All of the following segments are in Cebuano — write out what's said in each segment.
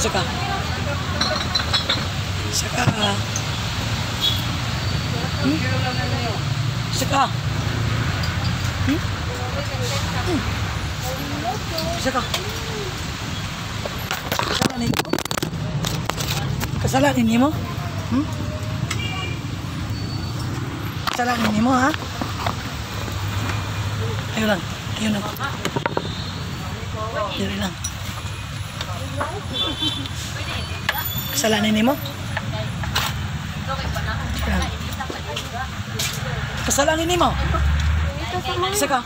Isa ka. Isa ka. Hmm? Isa ka. Hmm? Hmm. Isa ka. Kasalanan mo? Kasalanan nimo? Hmm? Kasalanan nimo, ha? Ayun lang. Ayun lang. Diri lang. Kasalanan nimo? Ayun. Kasalanan nimo? Isa ka.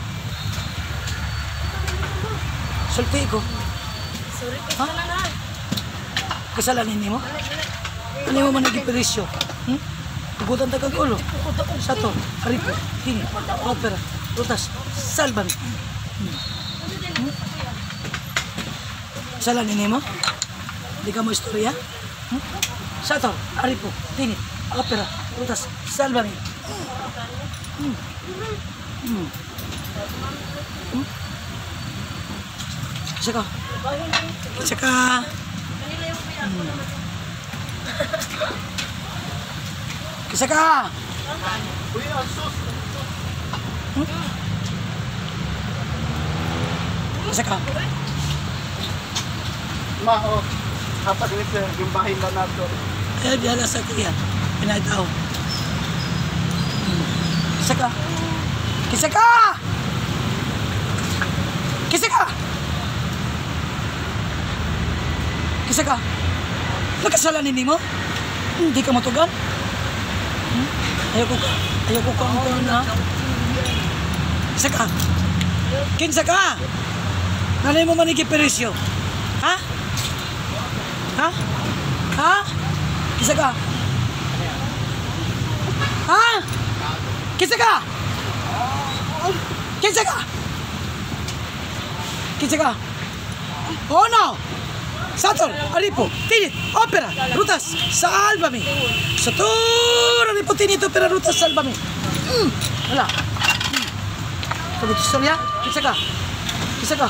Sulti ko. Ha? Kasalanan nimo? Ano mo man naging? Hmm? Tugutan ta kag ulo. Sato, aripo, hini, opera, rutas, salbami. Hmm? Kasalanan nimo? Di ka mo istorya? Hmm? Sato, aripo, tinit, opera, rutas, salbami. Hmm. Hmm. Hmm? Isa ka. Isa ka. Isa ka. Hmm? Isa ka. Ma, oh. Kapag ni sir, yung bahay na nato. Ay, diyan sa kuya. Pinatao. Isa ka. Isa ka! Kisa ka! Kisa ka! Nagkasalanan nimo? Hindi ka matugan? Hmm? Ayaw ko ka. Ayaw ko ka ang kuwan na. Kisa ka! Kinsa ka! Nanay mo manigi perisyo? Ha? Ha? Ha? Kisa ka? Ha? Kinsa ka? Kinsa ka? Kinsa ka? Oh no! Sator, Aripo, Tinit, Opera, Rutas, Salvame. Sator, Aripo, Tinit, Opera, Rutas, Salvame. Wala. Sagot istorya? Kinsa ka? Kinsa ka?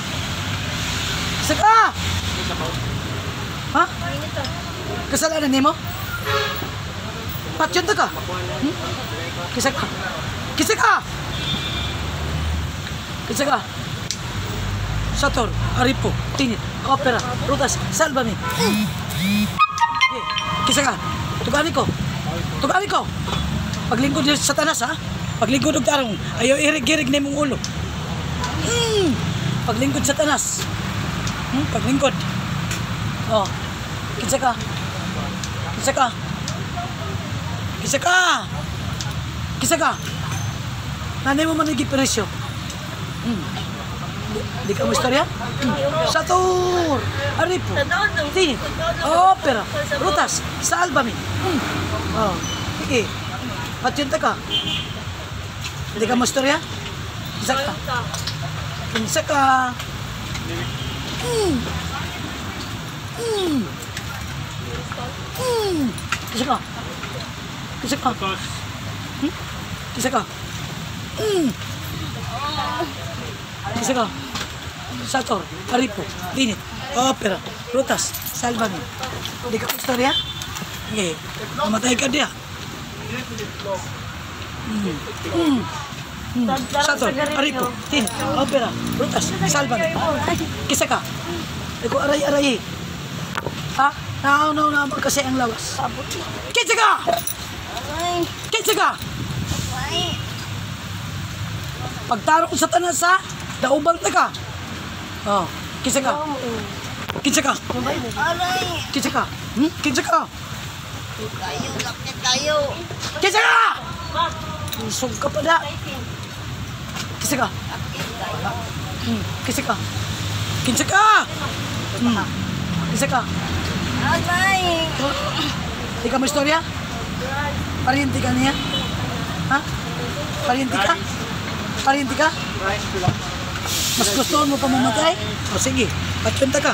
Kinsa ka? Ha? Kasalanan nimo? Patyon ta ka? Hmm? Kinsa ka? Kinsa ka? Kinsa ka? Sator, Aripo, Tinit, Opera, Rutas, Salvame. Okay. Kinsa ka? Tugani ko. Tugani ko. Paglingkod sa Satanas, ha? Paglingkod og tarong, ayaw irig-irig na imong ulo. Paglingkod sa Satanas. Paglingkod. Oh. Kinsa ka? Kinsa ka? Kinsa ka? Kinsa ka? Nanay mo man naging presyo. Di ka mo istorya? Sator, Aripo, Tinit, Opera, Rutas, Salvame. Oh, sige. Patyon ta ka. Hindi ka mo istorya? Kinsa ka? Kinsa ka? Kinsa ka? Kinsa ka? Hmm? Kinsa ka? Kinsa ka? Sator, Aripo, Tinit, Opera, Rutas, Salvame. Hindi ka mo istorya? Sige, mamatay ka diya. Sator, Aripo, Tinit, Opera, Rutas, Salvame. Kinsa ka? Ikaw aray-aray eh. Ha? Naunaw naman kasi ang lawas. Kinsa ka? Kinsa ka? Pagtarong sa tanas ha, daubal ta ka. Oh, kinsa ka? Kinsa ka? Kinsa ka? Hmm? Kinsa ka? Tayo, lakit tayo. Kinsa ka? Isog ka pa da. Kinsa ka? Kinsa ka? Kinsa ka? Kinsa ka? Aray! Di ka mo istorya? Pariente ka niya? Ha? Pariente ka? Pariente ka? Mas gusto mo pa mamatay? O sige, patyunta ka.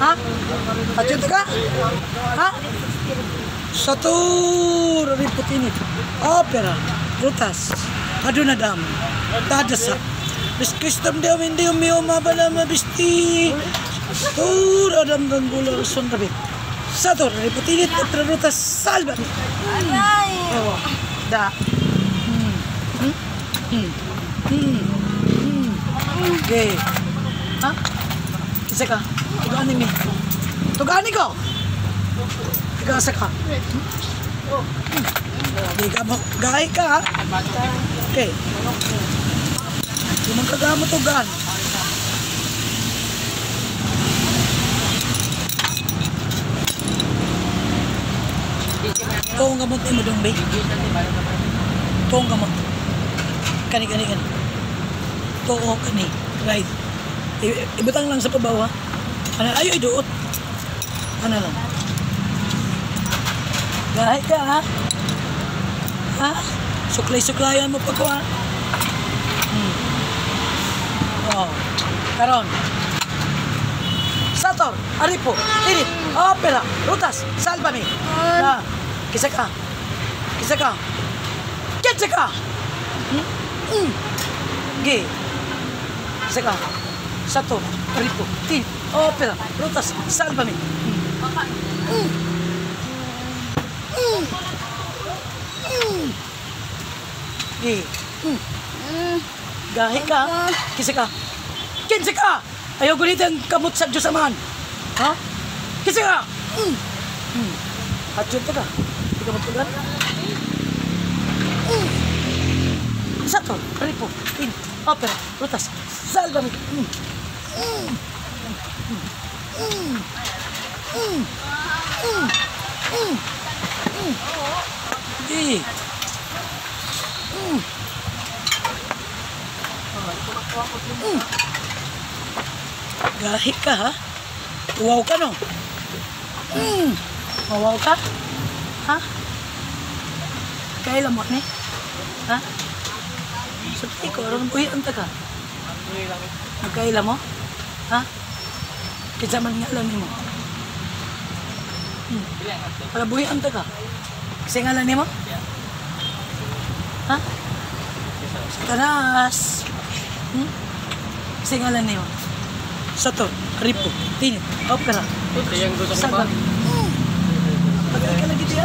Ha? Patyunta ka? Ha? Satur, Aripo, Tinit, Opera, Rutas, Adunadam, Tadasa, Bis Kristum Deum in Deum meo mabala mabisti. Tura dam gula son rabi. Sator riputinit opera rutas salva. Aray! Oh, da. Okay. Ha? Isa ka. Tugani mi. Tugani ko. Ikaw ka. Di ka mo. Gahi ka ha? Okay. Di man kagamo tugan. Tuong gamot ni mo dong, be. Tuong gamot. Kani, kani, kani. Tuo, kani. Right. Ibutang lang sa pabaw, ha? Ano, ayo, iduot. Ano lang. Gahi ka, ha? Ha? Suklay-suklayan mo pa ko, ha? Oh. Karon. Sator, Aripo, Tinit, Opera, Rutas, Salvame. Na. Kisa ka. Kisa ka. Kisa ka. Ge. Kisa ka. Sator, Aripo, Tinit, Opera, Rutas, Salvame. Ge. Gahi ka. Kisa ka. Kinsa ka! Ayaw gunit ang kamot sa Diyos Amahan. Ha? Kinsa ka! At yun ka. Hindi ka magtugan. Sato, Ripo, In, Opera, Rutas, Salvame. Di. Gahi ka, ha? Uwaw ka, no? Uwaw ka? Ha? Kailan mo, ni? Ha? Sulti ko, aron buhi ang taga. Magkaila mo? Ha? Kinsa man nga lang nimo. Para buhi ang taga. Kasi nga lang nimo? Ha? Satanas! Kasi nga lang nimo. Sator, Ripo, Tinit, Opera, Salva. Pagay ka lagi diya.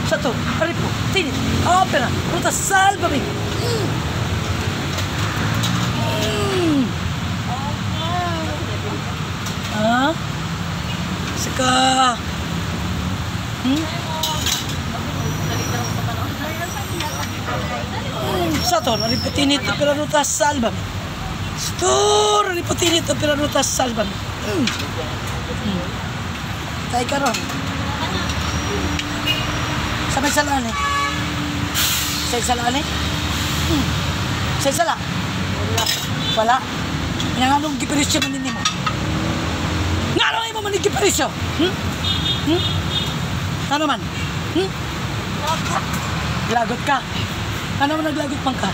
Sator, Ripo, Tinit, Opera, Ruta, Salvame. Ha? Saka. Sator, riputinit opera ruta salvame. Sator, riputinit opera ruta salvame. Tay karon. Sa may sala ni. Sa sala ni? Sa sala. Wala. Nga nung giperisyo man nimo. Ngano imo man giperisyo? Ano man? Lagot ka. Ano man naglagot man ka?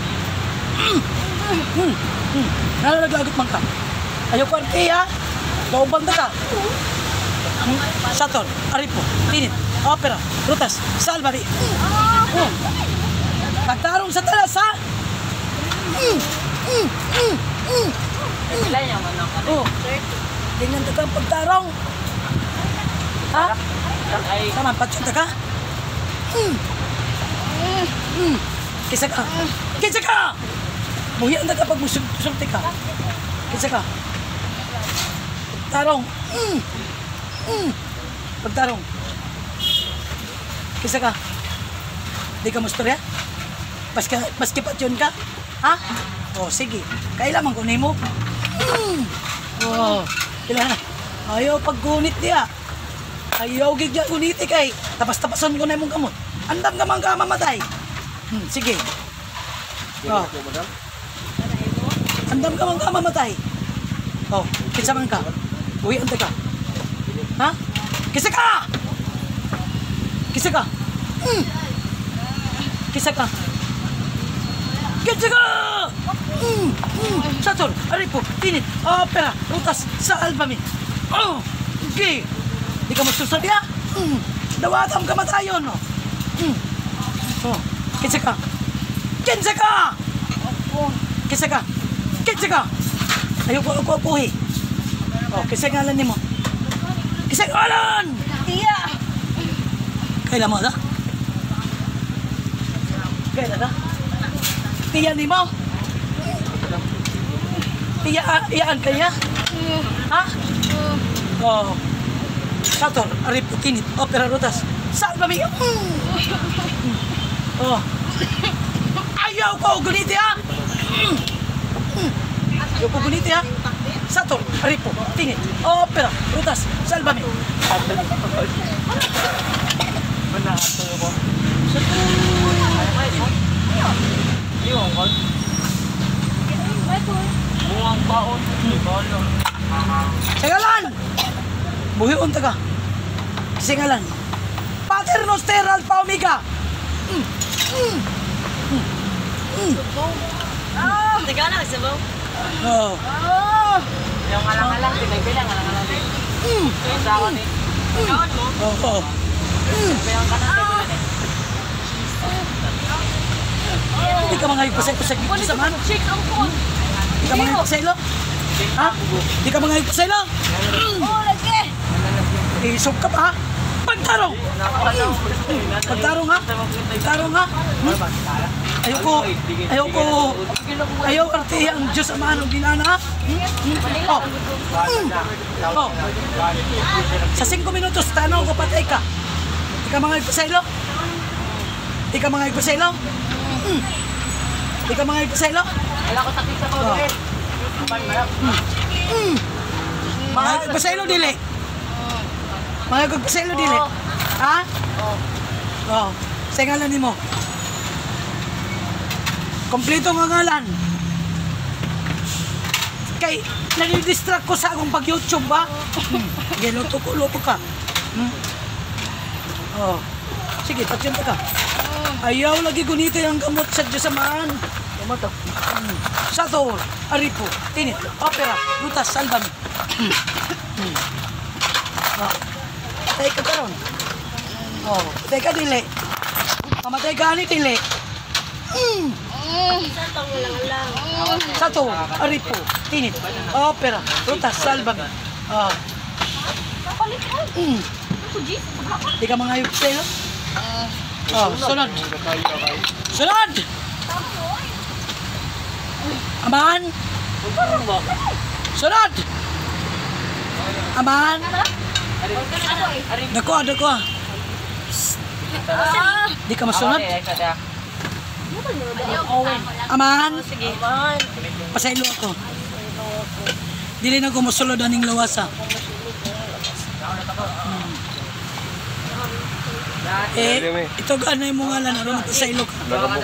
Ano naglagot man ka? Ayaw kwarti ha? Kauban ta ka. Sator, Aripo, Tinit, Opera, Rutas, Salvame. Pagtarong sa talas ha? Oh. Tingnan ta kang pagtarong. Ha? Tama, patsyunta ka? Kisa ka! Kisa ka! Buhian na ka pag musulti ka. Kisa ka. Pagtarong. Pagtarong. Kisa ka. Di ka mustorya? Maski patyon ka? Ha? O, sige. Kailangan ko nimo. Oh. Kailangan. Ayaw paggunit niya. Ayaw gigya guniti kay. Tapas-tapason ko na imong kamot. Andam ka man ka mamatay. Sige. Oh. Andam ka man ka mamatay. Oh, kinsa man ka? Uwi anta ka. Ha? Kinsa ka? Kinsa ka? Kinsa ka? Kinsa ka? Sator, Aripo, Tinit, Opera, Rutas, Salvame. Oh! Sige. Di ka magsusod ya. Dawatam ka matayon. No? Oh. Kinsa ka? Kinsa ka? Kinsa ka? Kinsa ka? Ayaw ko ako apuhi. Oh, kinsa ngalan nimo? Kinsa ngalan? Tiya. Kailan mo na? Kailan na? Tiya nimo? Tiya, iyaan kaya? Ha? Oh. Sator, Aripo, Tinit, Opera, Rutas. Salva me! Oh. Ayaw ko guniti ha! Ayaw ko guniti ha! Sator, Aripo, Tinit, Opera, Rutas, Salva me! Singalan! Buhion ta ka. Singalan. Pater Noster Alpha Omega. Nagana ka sabaw? Oh. Yung alang-alang, pinagbilang alang-alang. Yung sa ako ni. Oh. Yung kanan, Hindi ka mga ipasay-pasay sa man. Shake ang phone. Hindi ka mga ipasaylo. Ha? Hindi ka mga ipasaylo. Oh, lagi. Isog ka pa ha? Pagtarong! Pagtarong ha? Pagtarong ha? Ayoko, ayoko, ayaw artiya ang Diyos Amahan o ginana ha? Oh. Oh. Sa 5 minutos, tanaw ko patay ka. Di ka mga ipasaylo? Di ka mga ipasaylo? Di ka mga ipasaylo? Wala ko sakit sa Oh. ko. Mga ipasaylo dili. Mga ipasaylo dili. Ha? Oh. Sa ngalan nimo. Kompleto nga ngalan. Kay nadidistract ko sa akong pag-YouTube ba? Sige, luto ko, luto ka. Oh. Sige, patyon ka. Ayaw lagi gunita ang gamot sa Diyos Amahan. Tumatok. Sator, Aripo, Tinit, Opera, Rutas, Salvame. Oh. Patay ka karon. Oh, patay ka dili. Mamatay ka ani dili. Sator, Aripo, Tinit, Opera, Rutas, Salvame. Oh. Di ka mga ayop sa'yo? Oh, sunod. Sunod! Aman! Sunod! Aman! Dako, dako. Di ka masunod? Aman! Pasaylo ako. Dili na ko mosulod aning lawasa. Eh, ito ganay mo ngalan aron mapasaylo ka.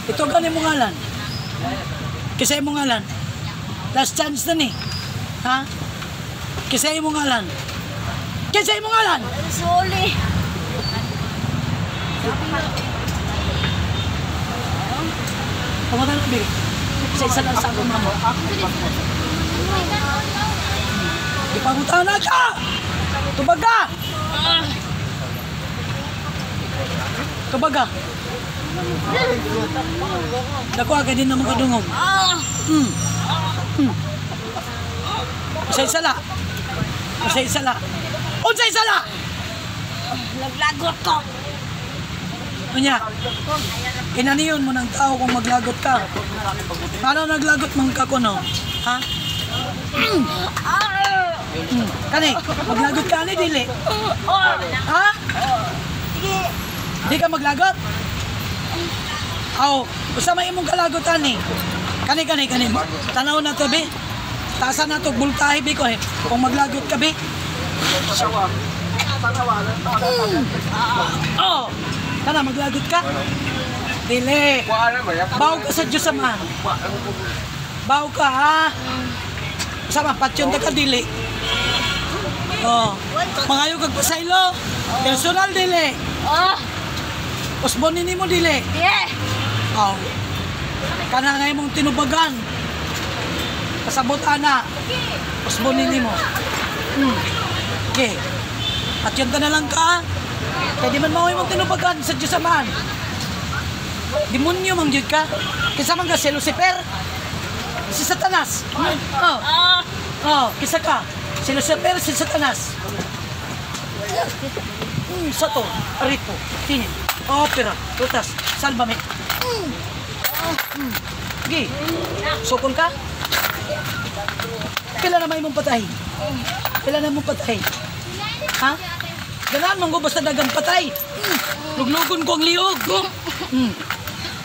Ito ganay mo ngalan. Kasi mo ngalan. Last chance na ni. Ha? Kasi mo ngalan. Kasi mo ngalan. Suli. Pumunta na bi. Sa isa lang sa akong mama. Ipangunta na ka! Tubag ka! Tubag ka! Dako agad din naman kadungog. Unsay sala? Unsay sala? Unsay sala? Naglagot ko. Unya, inaniyon mo ng tao kung maglagot ka. Paano naglagot man ka kuno? Ha? Kani, maglagot ka ani dili. Ha? Sige. Di ka maglagot? Aw, usa may imong kalagot ani. Kani kani kani. Tanaw na to be. Taasan na to bultahe be ko eh. Kung maglagot ka be. Oh. Kana maglagot ka? Dili. Baw ka sa Diyos Ama. Baw ka ha. Sama patyon ta ka dili. Oh. Mangayo kag pasaylo. Personal dili. Ah. Usbon nimo dili. Yeah. Oh. Kana nga imong tinubagan. Kasabot ana. Usbon nimo. Okay. At yun ka na lang ka. Kaya di man maoy mong tinubagan sa Diyos Amahan. Demonyo mang Diyos ka. Kisa man ka si Lucifer. Si Satanas. Oh. Oh, kisa ka. Si Lucifer, si Satanas. Sato, Arito, Tinit, Opera, Rutas, Salvame. Sige, sukon ka? Pila na may mong patay? Pila na mong patay? Ha? Ganaan mong basta dagang patay. Luglugon ko ang liog. Oh.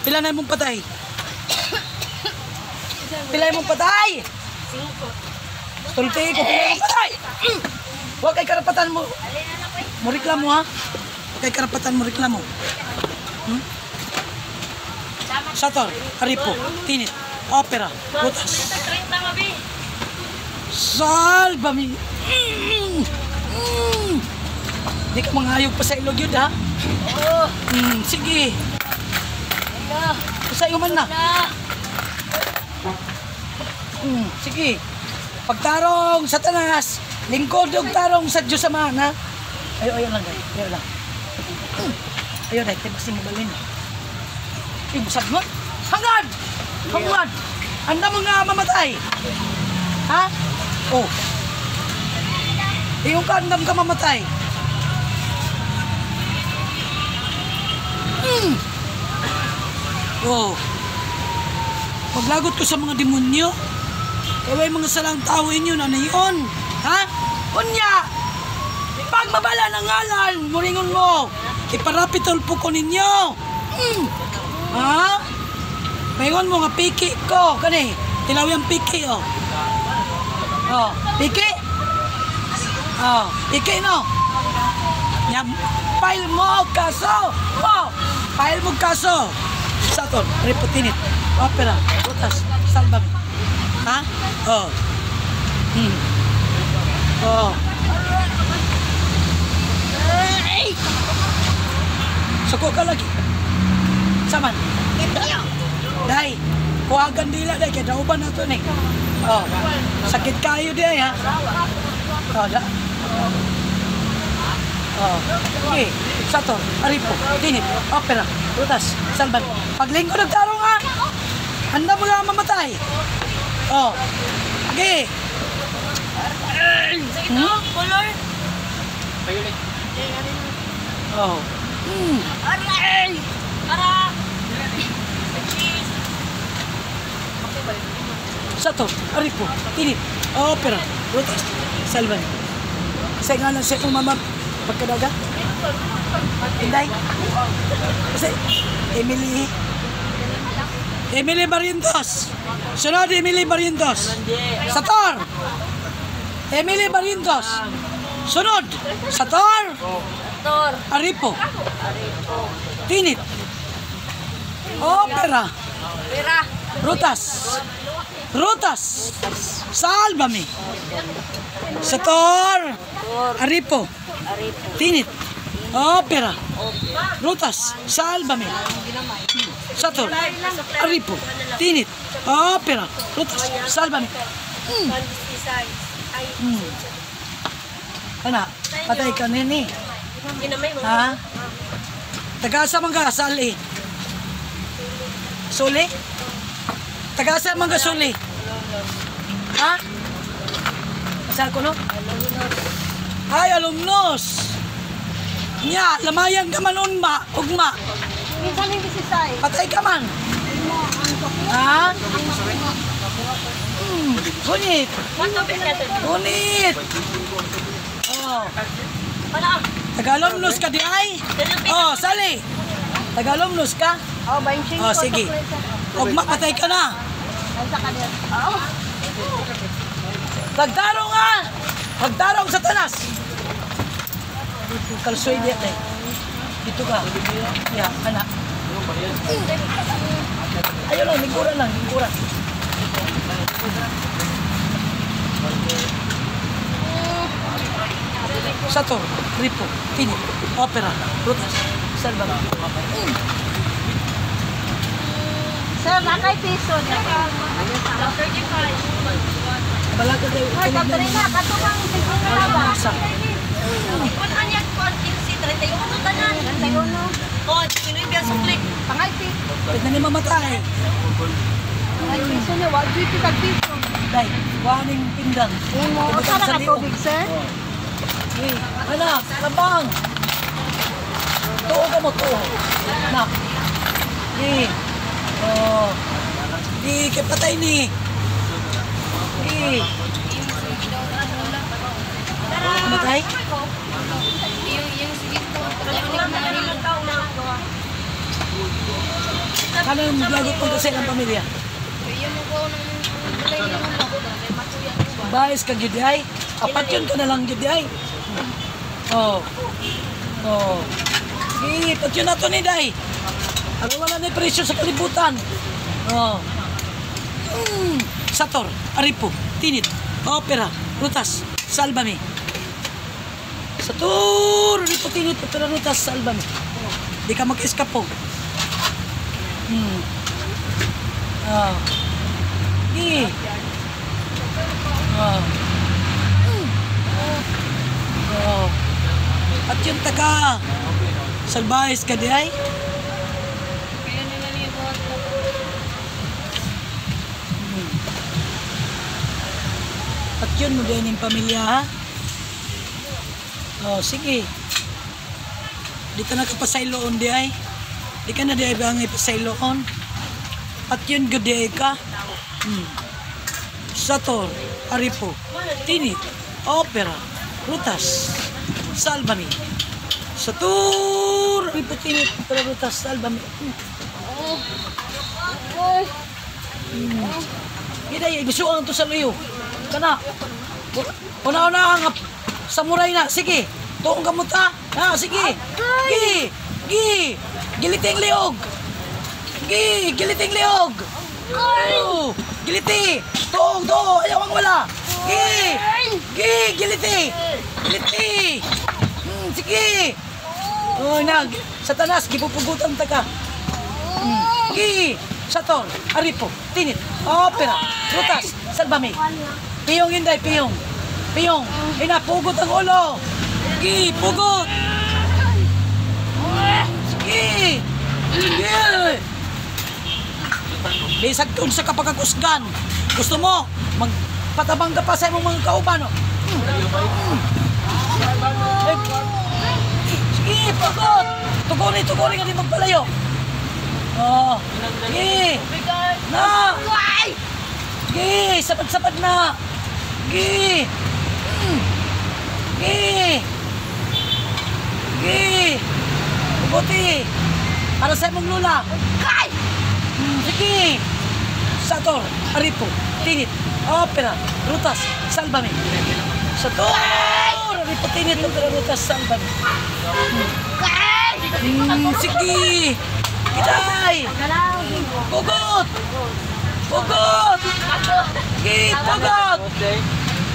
Pila na mong patay? Pila mong patay? Tulti ko, pila mong patay? Huwag kay karapatan mo. Mo reklamo ha? Huwag kay karapatan mo reklamo. Sator, Aripo, Tinit, Opera, Butas. Salvame! Di ka mangayog pa sa ilog yun, ha? Oh. Sige. Na. Sa iyo man na. Na. Sige. Pagtarong, Satanas, lingkod og tarong sa Diyos Amahan, ha? Ayo, ayo lang, guys. Ayo lang. Ayo, dahil tayo basta mabalin. Ibusag mo? Hangad! Hangad! Anda mo nga mamatay! Ha? Oh. Iyong ka, andam ka mamatay. Oh. Paglagot ko sa mga demonyo, kaya mga salang tao inyo na yun. Ha? Unya! Pag mabala ng ngalan, muringon mo, iparapitol po ko ninyo. Ha? Maingon mo nga piki ko. Kani, tilaw yung piki, oh. Oh, piki? Oh, piki no? Nya, file mo kaso. Mo, file mo kaso. Saton, repotinit, opera, butas, salvame. Ha? Oh. Oh. Suko ka lagi. Saman. Dai, kuha kandila dai kay dauban na to ni. Oh. Sakit kayo di ha. Oh, da. Oh. Okay. Sator, Aripo, Tinit, Opera, Rutas, Salvan. Paglingkod ng tarong ha. Handa mo lang mamatay. Oh. Okay. Color. Oh. Aray! Ara! Sator, Aripo, Tinit, Opera, Rutas, Salvan. Kasi nga lang siya kung mama pagkadaga. Inday. Kasi Emily. Emily Barrientos. Sunod, Emily Barrientos. Sator. Emily Barrientos. Sunod. Sator. Tor. Aripo. Tinit. Opera. Pera. Rutas. Rutas. Sálvame. Sator. Aripo. Tinit. Opera. Rutas. Sálvame. Sator. Aripo. Tinit. Opera. Rutas. Sálvame. Ana, patay ka nini. Ha? Tagasa man ka, sali. Suli? Tagasa man ka, suli. Ha? Asa ko no? Ay, alumnos. Nya, lamayan ka man unma, ugma. Minsan hindi si Sai. Patay ka man. Ha? Gunit. Gunit. Oh. Tagalomnos ka di ay? Oh, sali. Tagalomnos ka? Oh, 25. Oh, sige. Ugma, patay ka na. Oh. Pagtarong ha! Pagtarong sa tanas! Kalsoy di eh. Dito ka. Ya, anak. Ayun lang, lingkuran lang, lingkuran. Sator, Ripo, Tinit, Opera, Rutas, Salva. Sir, nakay piso niya. Balaga tayo. Ay, Katrina, katumang siguro na ba? Sa. Kung ano yan, kung 15, 31 tanan. 31. Oh, Pinoy biya sukli. Pangay piso. Pwede na ni mamatay. Pangay piso niya. Wa duty kag piso. Day, waning pindang. Imo, Ibutang usa na sa ka liog. tubig, sir? Eh, anak, labang. Tuo ka mo, tuo. Nak. Eh. Oh. Eh, kay patay ni. Eh. Matay? Kanang lagot mo kasi ang pamilya. Bayis ka gyud ay. Apat yun ka na lang gyud ay. Oh. Oh. Sige, patyon na to ni Day. Ano wala na presyo sa kalibutan. Oh. Sator, Aripo, Tinit, Opera, Rutas, Salvame. Sator, Aripo, Tinit, Opera, Rutas, Salvame. Di ka mag-eskapo. Ah. Di. Ah. Oh. At yung taga Salbahes ka di ay? At yun mo din yung pamilya ha? Oh, sige. Di ka nakapasayloon di ay. Di ka na di ay bangay pasayloon. At yun gud di ay ka. Sator, Aripo, Tinit, Opera, Rutas, Salvame. Sator, Aripo, Tinit, Opera, Rutas, Salvame. Iday, gusto ang to sa luyo. Kana. Una-una ang samurai na. Sige. Tuong kamuta. Ha, sige. Gi. Gi. Giliting liog. Gi. Giliting liog. Oh, giliti. Tuong, tuong. Ayaw ang wala. Gi. Gi. Giliti. Giliti. Sige. Oh, na. Satanas, gipupugutan ta ka. Gi. Sator, Aripo, Tinit, Opera, Rutas, Salvame. Piyong inday, piyong. Piyong. Ina, pugot ang ulo. Gi, pugot. Sige. Sige. Bisag kung sa kapagakusgan. Gusto mo, magpatabang ka pa sa imong mga kauban. Oh. Eh, sige, pugot. Tuguri, tuguri nga di magpalayo. Oh. Gi. Na. Gi, sapad-sapad na. Gi. Gi. Gi. Mabuti. Para sa imong lula. Kay. Sige. Sator, Aripo, Tinit, Opera, Rutas, Salvame. Sator, Aripo, Tinit, Opera, Rutas, Salvame. Sige. Kitay. Pugot. Pugot. Gi, pugot.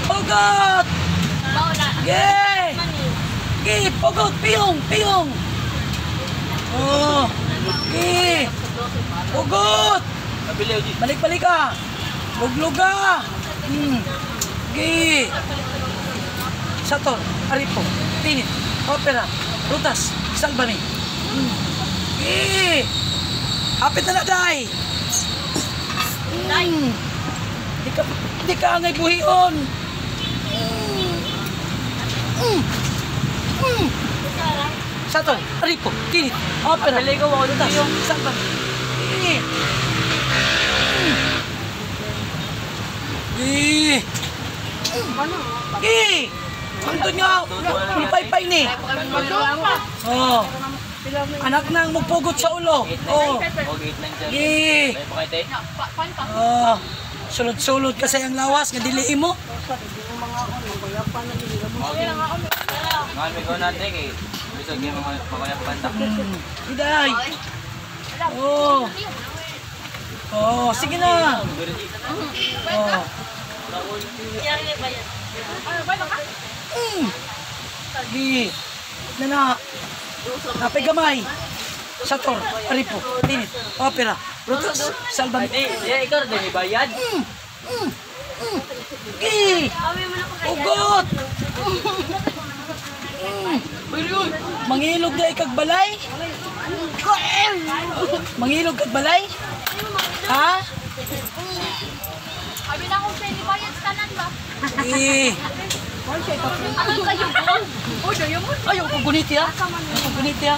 Pugot. Gi. Gi, pugot, piyong, piyong. Oh. Gi. Pugot. Balik-balik ka. Luglug ka. Gi. Sator, Aripo, Tinit, Opera, Rutas, Salvame. Gi. Hapit na na, day. Di ka angay buhion. Sator, Aripo, Tinit, Opera, Rutas, Salvame. Gi. Gi. Gi. Andun nga, pulpaypay ni. Oh. Anak nang magpugot sa ulo. Oh. Gi. Oh. Sulod-sulod kasi ang lawas nga dili mo. Iday. Oh. Oh, sige na. Oh. Gi. Na na. Napay gamay. Sator, Aripo, Tinit, Opera, Rutas, Salvame. Ikaw rin bayad. Gi. Ugot. Mangilog na ikagbalay? Mangilog kag balay? Ha? Abi na akong pwede bayad tanan ba? Eh. Ano kayo? Oh, dayo mo. Ayaw ko guniti ha. Ayaw ko guniti ha.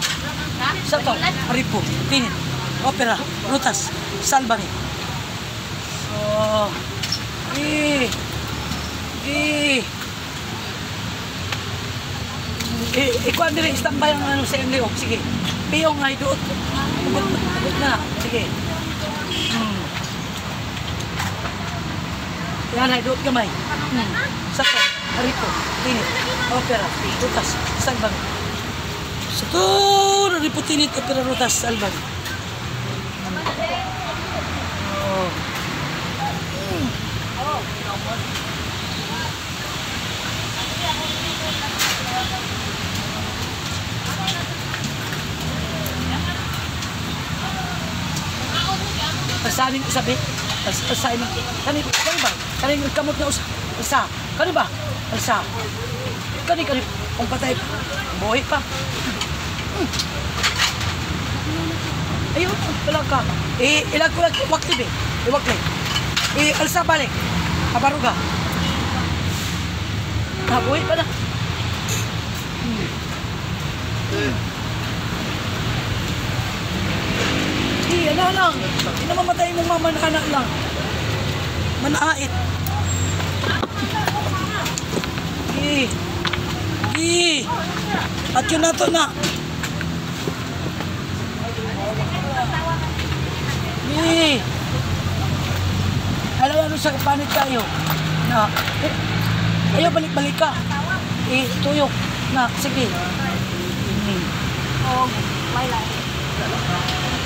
Sa to, Aripo, Tinit, Opera, Rutas, Salvame. Oh. Eh. Eh. Eh, ikuan dire standby ang ano sa MLO. Sige. Piyong ay duot. Ugot, ugot na. Sige. Yan ay duot gamay. Sa to, Aripo, Tinit, Opera, Rutas, Salvame. Sa to, Aripo, Tinit, Opera, Rutas, Salvame. Oh. Pasanin usabi. Pasanin. Kani, kani ba? Kani kamot na usa. Alsa. Kani ba? Alsa. Kani kani kung patay pa. Buhay pa. Ayun, wala ka. Eh, ilag ko lang wakli be. Iwakli. Eh, alsa balik. Abaruga. Nabuhay pa na. Eh, ano lang. Hindi naman matay mong mama na anak lang. Manait. Eh. Eh. At yun na to na. Eh. Alam ano sa panit tayo. Na. Eh, ayaw balik-balik ka. Eh, tuyok. Na, sige. Oh, may lang.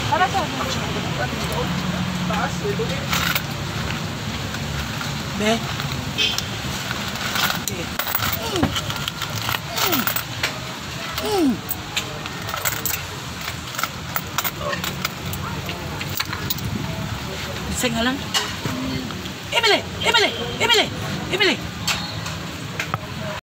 Para sa Taas, eh, bukid. Be. Okay. Isa nga lang. Emily! Emily! Emily! Emily!